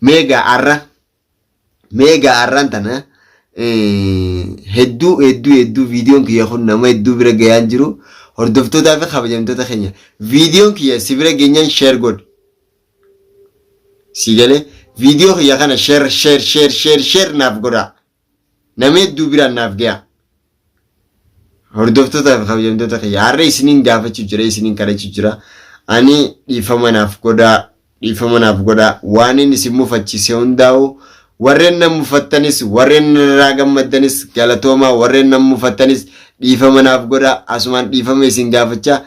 Meegaa arra meegaa arraan tana hedduu hedduu hedduu viidiyoon kiyya kun nama hedduu bira gayaan jiru hordoftootaa fi kabajamtoota keenya viidiyoon kiyya si bira geenyaan sheer godhi. Si galee viidiyoo kiyya kana sheer sheer sheer sheer sheer naaf godhaa. Nama hedduu biraan naaf gayaa. Hordoftootaa fi kabajamtoota kiyya har'a isiniin gaafachuu jira isiniin kadhachuu jira. Ani dhiifama naaf godhaa dhiifama naaf godhaa waan inni isin mufachiise hundaa'u warreen na mufattanis warreen narraa gammaddanis galatoomaa warreen na mufattanis dhiifama naaf godhaa asumaan dhiifama isin gaafachaa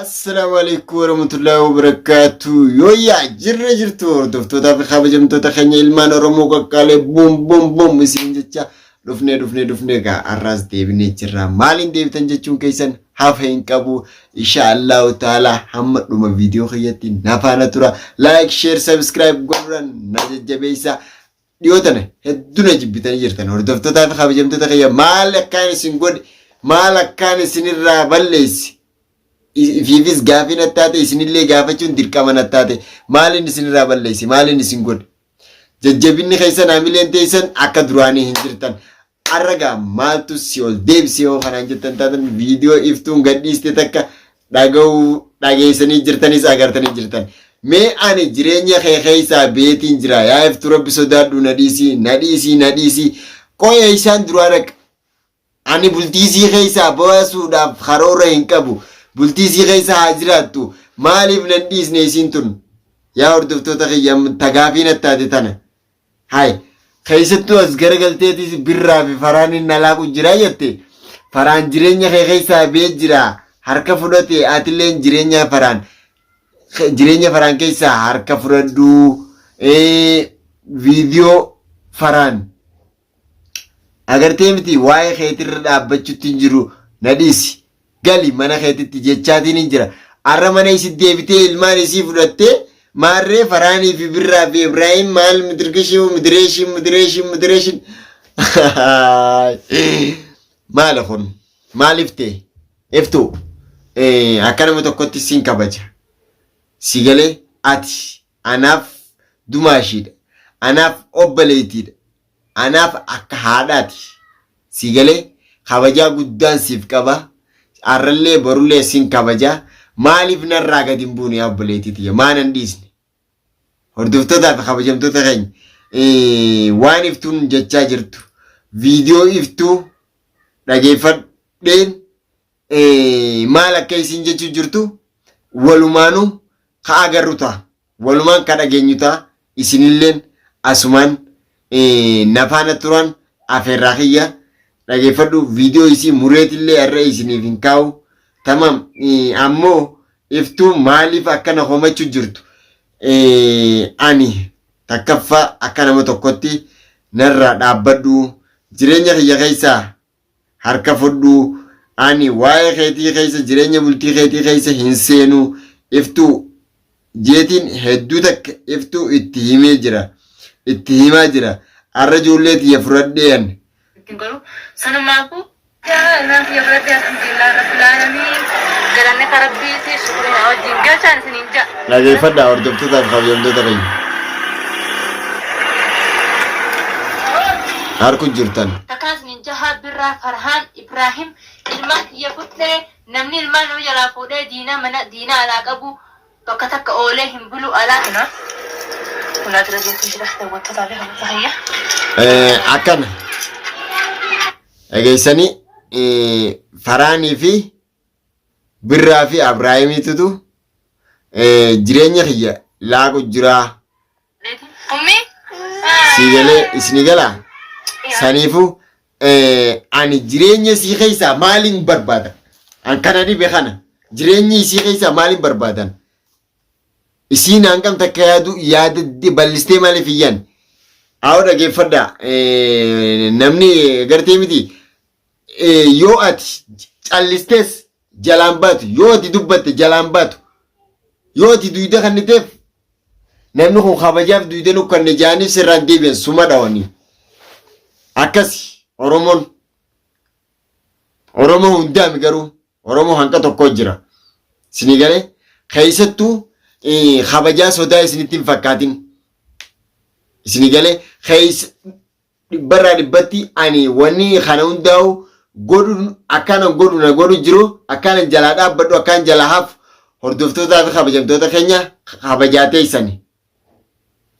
Assalaamu alaikum warahmatullahi wabarakatuh. Yooyyaa jirra jirtu hordoftootaa fi kabajamtoota keenya ilmaan Oromoo qaqqaalee buum buum buum isin jecha dhufnee dhufnee dhufnee egaa har'aas deebinee jirra. Maaliin deebitan jechuun keessan hafa hin qabu. Insha Allahu ta'ala hamma dhuma viidiyoo kiyyatti na faana tura. Like, share, subscribe godhuudhaan na jajjabeessa. Dhiyoo tana hedduu na jibbitanii jirtan hordoftootaa fi kabajamtoota kiyya maal akkaan isin godhe maal akkaan isinirraa balleesse ifiifis gaafii nattaate isinillee gaafachuun dirqama nattaate maaliin isinirraa balleesse maaliin isin godhe jajjabinni keessan hamileen teessan akka duraanii hin jirtan Arra gaa maaltu si ol deebise yoo kanaan jettan taatan viidiyoo iftuun gadhiiste takka dhaga'uu dhageessanii jirtanis agartanii jirtan. Mee ani jireenya kee keessaa beetiin jira yaa iftuu rabbi sodaadhu na dhiisii na dhiisii na dhiisii qo'ee isaan duraa dhaqa. Ani bultii sii keessaa baasuudhaaf karoora hin qabu. Bultii sii keessa haa jiraattu. Maaliif nan dhiisne isiin tun? Yaa hordoftoota kiyya tagaafii nattaate tana. Hay, keessattuu as garagalteetis birraa fi faraan hin alaaqu jira jette. Faraan jireenya kee keessaa bee jira. Harka fudhate atilleen jireenya faraan jireenya faraan keessaa harka fudhadhu. Viidiyoo faraan Agartee miti waa'ee keetirra dhaabbachuutti hin jiru na dhiisi. Gali mana keetitti jechaatiin hin jira. Arra mana isi deebitee ilmaan isii fudhattee maarree faraanii fi birraa fi Ibraahim maal midirgishii midireeshin midireeshin midireeshin. Maali kun maaliif ta'e? Iftuu akka nama tokkotti sin kabaja. Si galee ati anaaf dumaashiidha. Anaaf obboleettiidha. Anaaf akka haadhaati. Sii galee kabajaa guddaan siif qaba. Arrallee borullee sin kabaja. Maaliif narraa gadi hin buune yaa obboleettii tiyya? Maa nan dhiisne? Hordoftootaa fi kabajamtoota keenya waan iftuun jechaa jirtu viidiyoo iftuu dhageeffadheen maal akka isiin jechuu jirtu walumaanuu ka agarru ta'a. Walumaan ka dhageenyu ta'a. Isinilleen asumaan na faana turan afeerraa kiyya dhageeffadhu viidiyoo isii mureetillee irra isiniif hin kaa'u. Tamam ammoo iftuu maaliif akkana homachuu jirtu ani takkaffaa akka nama tokkotti narraa dhaabbadhu jireenya kiyya keessaa harka fudhu ani waa'ee keetii keessa jireenya bultii keetii keessa hin seenuu iftuu jeetiin hedduu takka iftuu itti himee jira itti himaa jira arra ijoollee tiyya fudhadhee an Ittiin godhu sanumaafuu yaa ilmaan kiyya fudhadhee alhamdulillah rabbil aalamiin galanni ka rabbiiti shukrii na wajjin galchaan isiniin ja'a. Dhageeffadhaa hordoftootaa fi kabajamtoota keenya. Harku jirtan. Takkaan isiniin jaha Birraa Farhaan Ibrahim ilmaan kiyya fudhee namni ilmaan nama jalaa fuudhee diinaa mana diinaa alaa qabu bakka takka oolee hin bulu alaa kuna kunaa jira jechuun jira daawwattootaa fi hordoftoota kiyya. Akkana. Dhageessanii Faraanii fi Birraa fi Abrahaamiitutu jireenya kiyya laaqu jiraa. Ummi. Sii galee isinii galaa? Saniifuu ani jireenya isii keessaa maaliin barbaada? An kana dhibe kana jireenya isii keessaa maaliin barbaadan? Isiin hangam takka yaadu yaada bal'istee maaliif hin yaadne? Haa dhageeffadhaa namni gartee miti yoo ati callistees jalaan baatu yoo ati dubbatte jalaan baatu yoo ati duyda kanniteef namni kun kabajaaf duyda nu kanne jaaniif sirraan deebi'an suma dhawanii akkasi oromoon oromoo hundaami garuu oromoo hanqa tokko jira sinii galee keessattuu kabajaa sodaa isinitti hin fakkaatin. Isinii galee keessa dhibbarraa dhibbatti ani wanni kana hundaa'u godhu akkana godhu na godhu jiru akkana jalaa dhaabbadhu akkaan jalaa hafu hordoftootaa fi kabajamtoota keenya kabajaa teessani.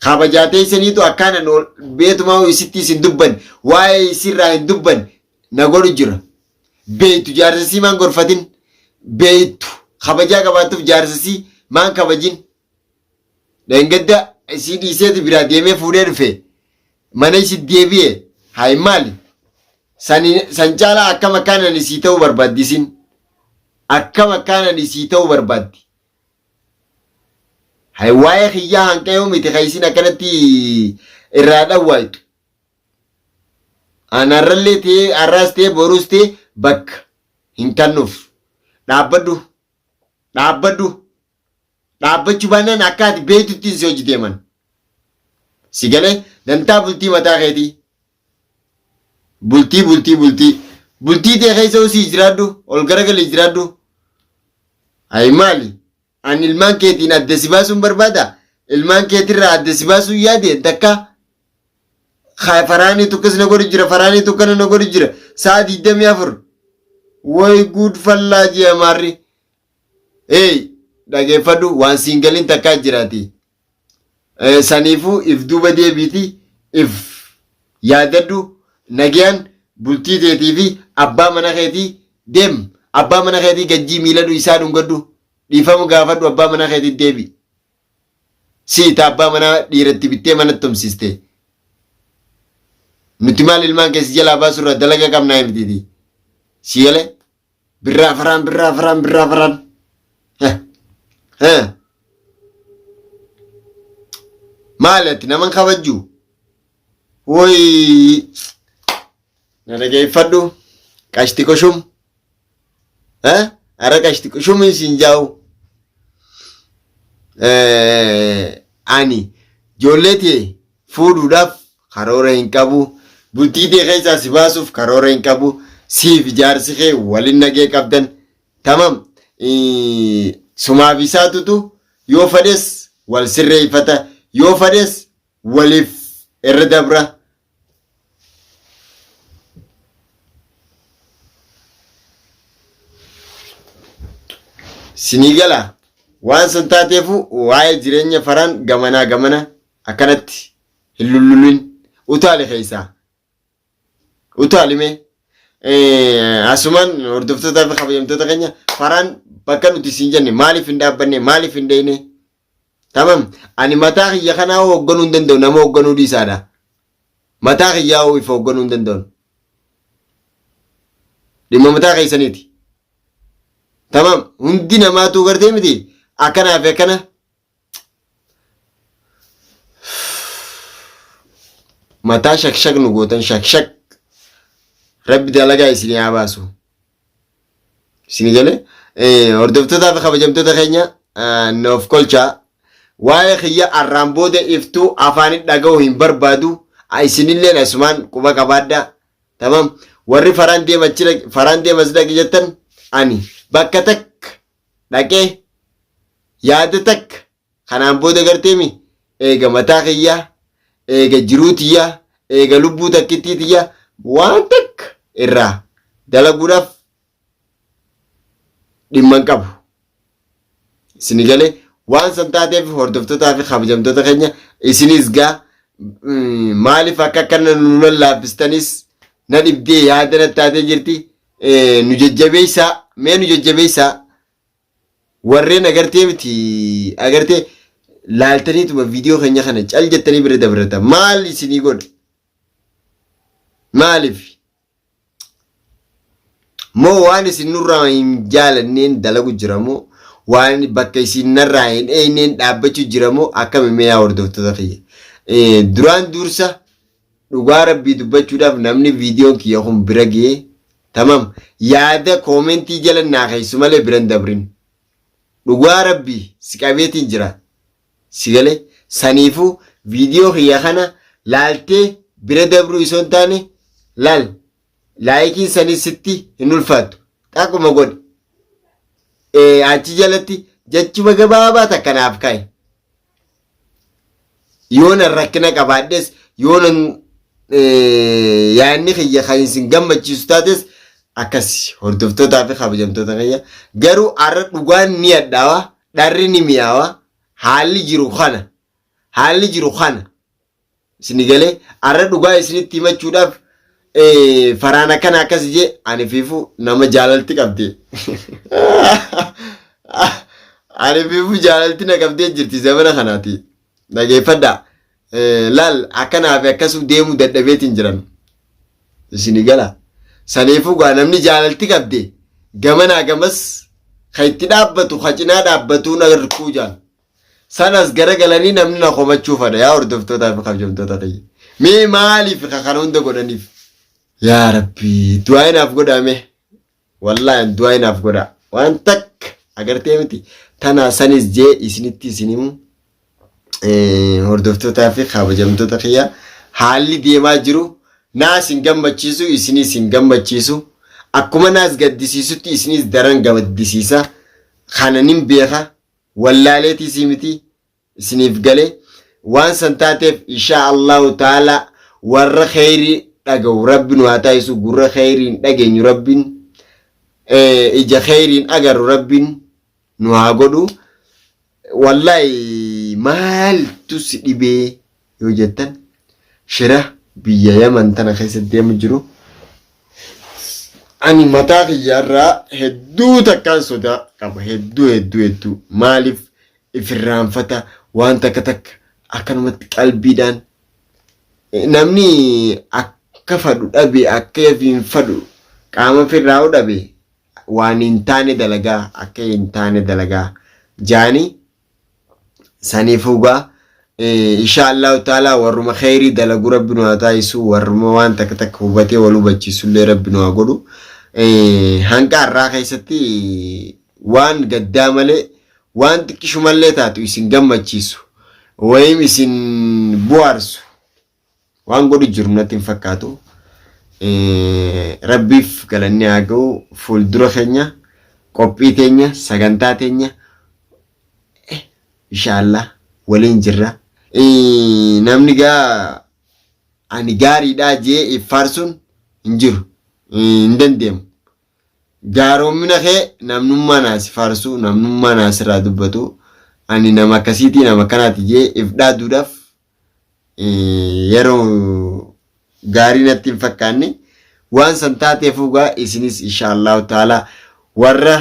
Kabajaa teessaniitu akkaan beetumaa isitti isin dubban waa'ee isirraa hin dubban na godhu jira. Beeytu jaarsasii maan gorfatin beeytu kabajaa qabaattuuf jaarsasii maan kabajin. Dheengadda isii dhiiseeti biraa deemee fuudhee dhufe mana isi deebi'e hayi maali? San caalaa akkam akkaan ani sii ta'uu barbaaddi isin? Akkam akkaan ani sii ta'uu barbaaddi? Hayi waa'ee kiyyaa hanqayoo miti kan isin akkanatti irraa dhawwaaytu. An har'allee ta'ee har'aas ta'ee boruus ta'ee bakka hin kennuuf. Dhaabbadhu. Dhaabbadhu. Dhaabbachuu baannaan akka ati beektutti si hojii deeman. Si galee dantaa bultii mataa keetii. Bultii bultii bultii. Bultii tee keessa usii jiraadhu ol garagalii jiraadhu. Ayi maali? Ani ilmaan keetiin adda si baasuun barbaada. Ilmaan keetirraa adda si baasuun yaade takka faraanii tokkos na godhu jira faraanii tokko na godhu jira sa'a 24. Way guud fallaa jee amaarri. Hey, dhageeffadhu waan siin galin takkaa jiraati. Saniifuu if duuba deebiiti if yaadadhu nagayaan bultii teetii fi abbaa mana keetii deem abbaa mana keetii gajjii miiladhu isaa dhungadhu dhiifama gaafadhu abbaa mana keetii deebi. Sii ta abbaa manaa dhiiratti bittee manatti tumsiste. Nuti maal ilmaan keessa jalaa baasurra dalaga qabnaa mitiiti. Si galee? Birraa faraan birraa faraan birraa faraan. Heh. Maali ati naman kabajju? Woyi na dhageeffadhu qashti koshum. Eh? Ara qashti koshum isin jaa'u. Ani ijoollee tee fuudhuudhaaf karoora hin qabu. Bultii tee keessaa si baasuuf karoora hin qabu. Siif jaarsi kee walin nagee qabdan. Tamam. Sumaaf isaatutu yoo fedhes wal sirreeffata. Yoo fedhes waliif irra dabra. Sinii gala waan san taateefu waa'ee jireenya faraan gamanaa gamana akkanatti hin lullulin utaali keessaa utaali mee asumaan hordoftootaa fi kabajamtoota keenya faraan bakka nuti siin jenne maaliif hin dhaabbanne maaliif hin deeyne tamam ani mataa kiyya kanaa hoogganuu hin danda'u nama hoogganuu dhiisaadha mataa kiyyaa hoo if hoogganuu hin danda'u dhimma mataa keessaniiti tamam hundi namaatu gartee miti akkanaa fi akkana Mataa shakshak nu gootan shakshak. Rabbi dalagaa isinii haa baasu. Isinii galee hordoftootaa fi kabajamtoota keenya nuuf kolchaa. Waa'ee kiyya arraan booda iftuu afaanin dhaga'uu hin barbaadu. Isinilleen asumaan quba qabaadhaa. Tamam. Warri faraan deema achi dhaqi faraan deema as dhaqi jettan ani bakka takka dhaqee yaada takka kanaan booda garteemi eega mataa kiyyaa eega jiruu tiyyaa eega lubbuu takkittii tiyyaa waan takka irraa dalaguudhaaf dhimma hin qabu. Isin galee waan san taateef hordoftootaa fi kabajamtoota keenya isinis gaa maaliif akka akkana nu lallaaffistanis na dhibdee yaada na taatee jirti. Nu jajjabeessaa mee nu jajjabeessaa warreen agartee miti agartee laaltaniituma viidiyoo keenya kana cal jettanii bira dabarata maal isinii godha maaliif moo waan isin nurraa hin jaalanneen dalagu jira moo waan bakka isin narraa hin eeyneen dhaabbachuu jira moo akkami mee yaa hordoftoota kiyya duraan dursa Dhugaa rabbii dubbachuudhaaf namni viidiyoon kiyya kun bira ga'e tamam yaada koomentii jala naa keessu malee bira hin dabrin. Dhugaa rabbii si qabeetiin jira. Si galee saniifuu viidiyoo kiyya kana laaltee bira dabruu isoo hin taane laal laayikiin sanis sitti hin ulfaattu. Xaquma godhi. Achi jalatti jechuma gabaabaa takka naaf kaa'i. Yoonan rakkina qabaadhes yoonan yaadni kiyya kan isin gammachiisu taates akkas hordoftootaa fi kabajamtoota kiyya. Garuu har'a dhugaan ni hadhaawa, dharri ni mi'aawa, haalli jiru kana. Haalli jiru kana. Isin galee har'a dhugaa isinitti himachuudhaaf faraan akkana akkas jee ani fiifu nama jaalalti qabde. Ani fiifu jaalalti na qabdee jirti zamana kanaati. Dhageeffadhaa. Laal akkanaa fi akkasuu deemuu dadhabeetiin jiran. Isin gala. Saniifuu gaa namni jaalalti qabde gamanaa gamas ka itti dhaabbatu ka cinaa dhaabbatuu na hirkuu jaal. Sanas garagalanii namni na komachuu fadha yaa hordoftootaa fi kabajamtoota kiyya. Mee maaliif ka kana hunda godhaniif? Yaa Rabbi du'aa naaf godhaa mee. Wallaahi du'aa naaf godhaa. Waan takka agartee miti. Tanaa sanis jee isinitti isin himu. Hordoftootaa fi kabajamtoota kiyya haalli deemaa jiru naas hin gammachiisu isinis hin gammachiisu. Akkuma naas gaddisiisutti isinis daran gaddisiisa. Kana nin beeka. Wallaaleetiisii miti isiniif gale waan san taateef inshaa Allahu ta'ala warra kheyrii dhaga'u rabbi nu haa taasisu gurra kheyriin dhageenyu rabbiin ija kheyriin agarru rabbiin nu haa godhu wallahi maaltu si dhibee yoo jettan shira biyya yaman tana keessa deemu jiru ani mataa kiyya irraa hedduu takkaan sodaa qaba hedduu hedduu hedduu maaliif ifirraanfata waan takka takka akkanumatti qalbiidhaan namni akka fadhu dhabe akka ifiin fadhu qaama firraa'u dhabe waan hin taane dalagaa akka hin taane dalagaa jaanii Saniifuu gaa insha Allahu ta'ala warruma kheyrii dalagu rabbi nu haa taasisu warruma waan takka takka hubatee wal hubachiisu illee rabbi nu haa godhu. Hanqa har'aa keessatti waan gaddaa malee waan xiqqishumallee taatu isin gammachiisu wayim isin bu'aarsu waan godhu jiru natti hin fakkaatu. Rabbiif galanni haa ga'u fuuldura keenya qophii teenya sagantaa teenya inshaallah waliin jirra. Namni gaa ani gaariidhaa jee if faarsuun hin jiru hin dandeemu. Gaaroommina kee namnummaa naa si faarsu namnummaa naa sirraa dubbatu ani nama akkasiitii nama akkanaati jee if dhaaduudhaaf yeroo gaarii natti hin fakkaanne waan san taateefuu gaa isinis insha Allahu ta'ala warra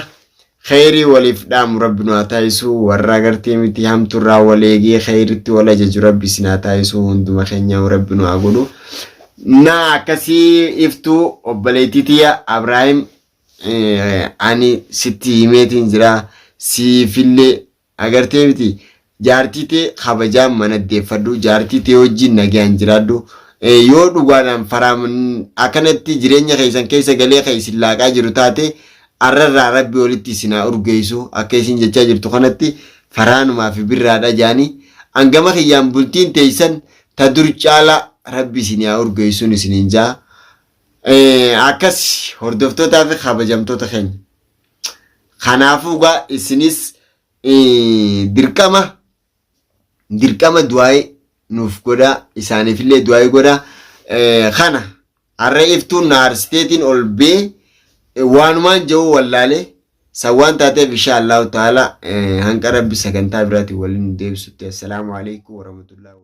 kheyrii waliif dhaamu rabbi nu haa taasisu warra agartee miti hamturraa wal eegee kheyritti wal ajaju rabbi isin haa taasisu hunduma keenya rabbi nu haa godhu. Na akkasii iftuu obboleettii tiyya Abraahim ani sitti himeetiin jira siifillee Agartee miti jaartii tee kabajaan mana deeffadhu jaartii tee wajjin nagayaan jiraadhu yoo dhugaadhaan faraam akkanatti jireenya keessan keessa galee kan isin laaqaa jiru taate arrarraa rabbi walitti isin haa urgeessu akka isin jechaa jirtu kanatti faraanumaa fi birraadha jaanii hangama kiyyaan bultiin teessan ta dur caalaa rabbi isin haa urgeessuun isiniin jaa akkas hordoftootaa fi kabajamtoota keenya. Kanaafuu gaa isinis dirqama dirqama du'aa'ii nuuf godhaa isaaniifillee du'aa'ii godhaa kana har'a iftuun na aarsiteetiin ol bee waanumaan ja'uu wallaalee san waan taateef insha Allahu ta'ala hanqa rabbi sagantaa biraatiin waliin nu deebisutti assalaamu alaikum warahmatullahi.